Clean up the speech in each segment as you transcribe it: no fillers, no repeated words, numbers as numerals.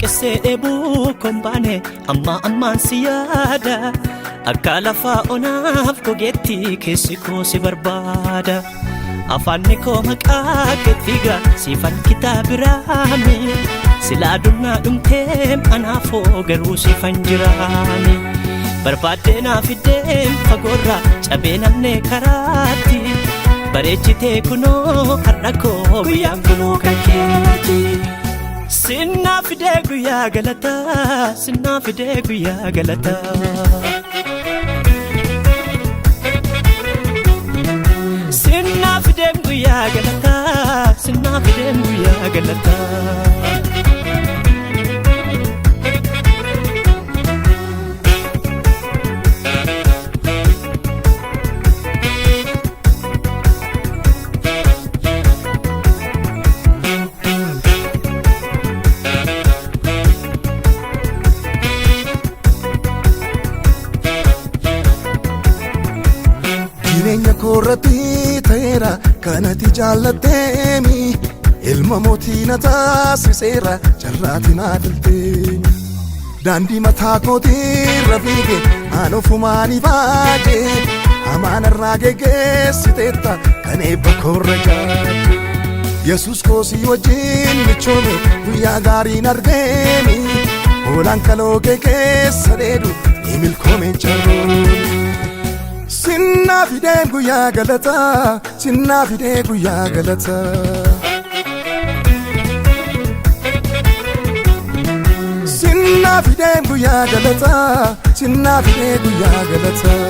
Waaqessee dheebuu kombaane amma ammaan si yaada. Akka lafaa onaaf gogeetti keessi koo si barbaada. Afaanni koo maqaa kee fiiga siifan kitaabiraami. Silaa dunnaa dhumteem anaafoo garuu siifan jiraami. Barbaaddee naaf iddeem fagoorraa cabee namnee karaatti. Bareechitee kunoo har'a koo guyyaan kunoo kan keeti. Sinnaa fidee guyyaa galataa, sinnaa fidee guyyaa galataa. Sinnaa fideem guyyaa galataa, sinnaa fideem guyyaa galataa. Jireenya koorratti ta'eera kanatti jaallatteemi ilma mootii na taasiseera carraati naa filteemi. Daandii mataa kootiirra fiige aan ofumaan ifaajee amaanarraa geggeessiteetta kan eebba koorra jaaje. Yesus koosii wajjin michoome guyyaa gaariin argeemi hoolaan kaloo kee keessa dheedu ni milkoome carroome. Sinnaa fidee guyyaa galataa, sinnaa fidee guyyaa galataa. Sinnaa fidee guyyaa galataa, sinnaa fidee guyyaa galataa.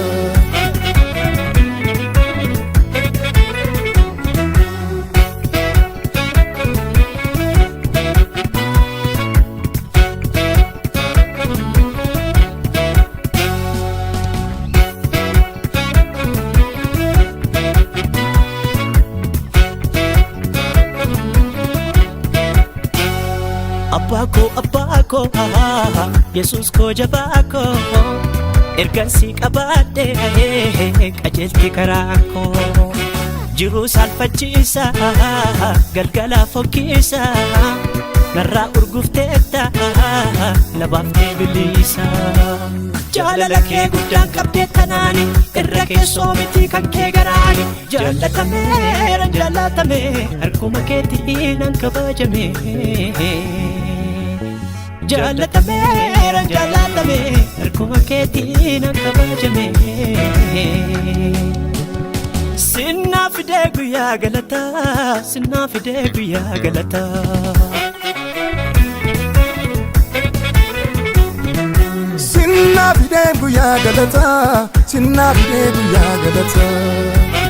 Abbaa koo abbaa koo Yesuus koo jabaa koo ergan si qabaadhee qajeelti karaa koo jiruu saalfachiisa galgala fokkiisa narraa urgufteetta na baaftee bilisa. Jaalala kee guddaan qabdee tanaani irra keessoo miti kan kee garaani jaallatameera jaallatame harkuma keetiin an kabajame. Jaallatameera jaallatame harkuma keetiin an kabajame. Sinnaa fidee guyyaa galataa, sinnaa fidee guyyaa galataa. Sinnaa fidee guyyaa galataa, sinnaa fidee guyyaa galataa.